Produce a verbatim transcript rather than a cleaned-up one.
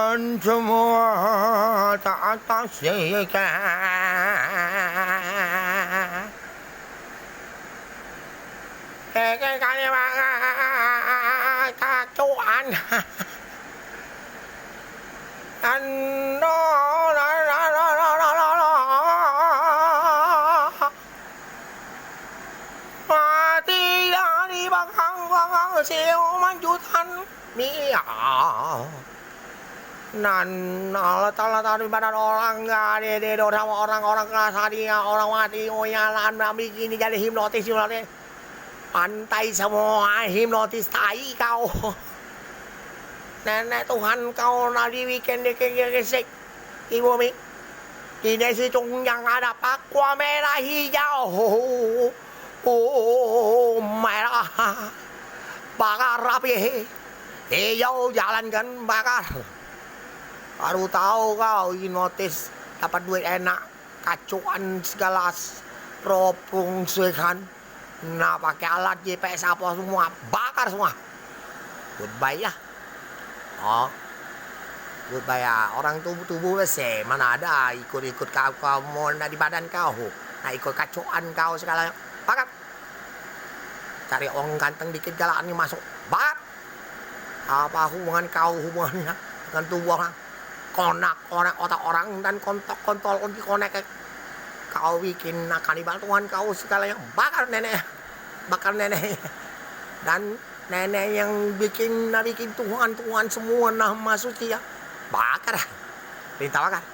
Semua tak atas. Kacuan. Ando, mati dari bakang-bakang siu manjutan. Mia. Nan Allah Taala taruh di badan orang, gak ada, ada, ada orang, orang, orang kelas dia, orang mati, oh ya, lah, ambil gini jadi hipnotis, hipnotis. Pantai semua hipnotis tai kau. Nenek Tuhan kau nak dibikin dikit-dikit. Ibu mi. Ini si Cung yang ada pakua merah hijau. Oh, merah. Bakar api. Hijau jalan kan bakar. Baru tahu kau hipnotis dapat duit enak. Kacuan segala s-, ropung sekan. Nah, pakai alat J P S apa semua, bakar semua. Goodbye ya. Oh. Goodbye ya. Orang tubuh, tubuh besar, mana ada ikut-ikut kau, kau mau nak di badan kau. Nak ikut kacuan kau segala. Bakar. Cari orang ganteng dikit galak ni masuk. Bakar. Apa hubungan kau hubungannya dengan tubuh orang? Konak-konak otak orang dan kontok kontol di konek. Kau bikin kanibal Tuhan kau segala yang bakar nenek. Bakar nenek. Dan nenek yang bikin, nak bikin Tuhan, Tuhan semua nama suci ya. Bakar. Perintah bakar.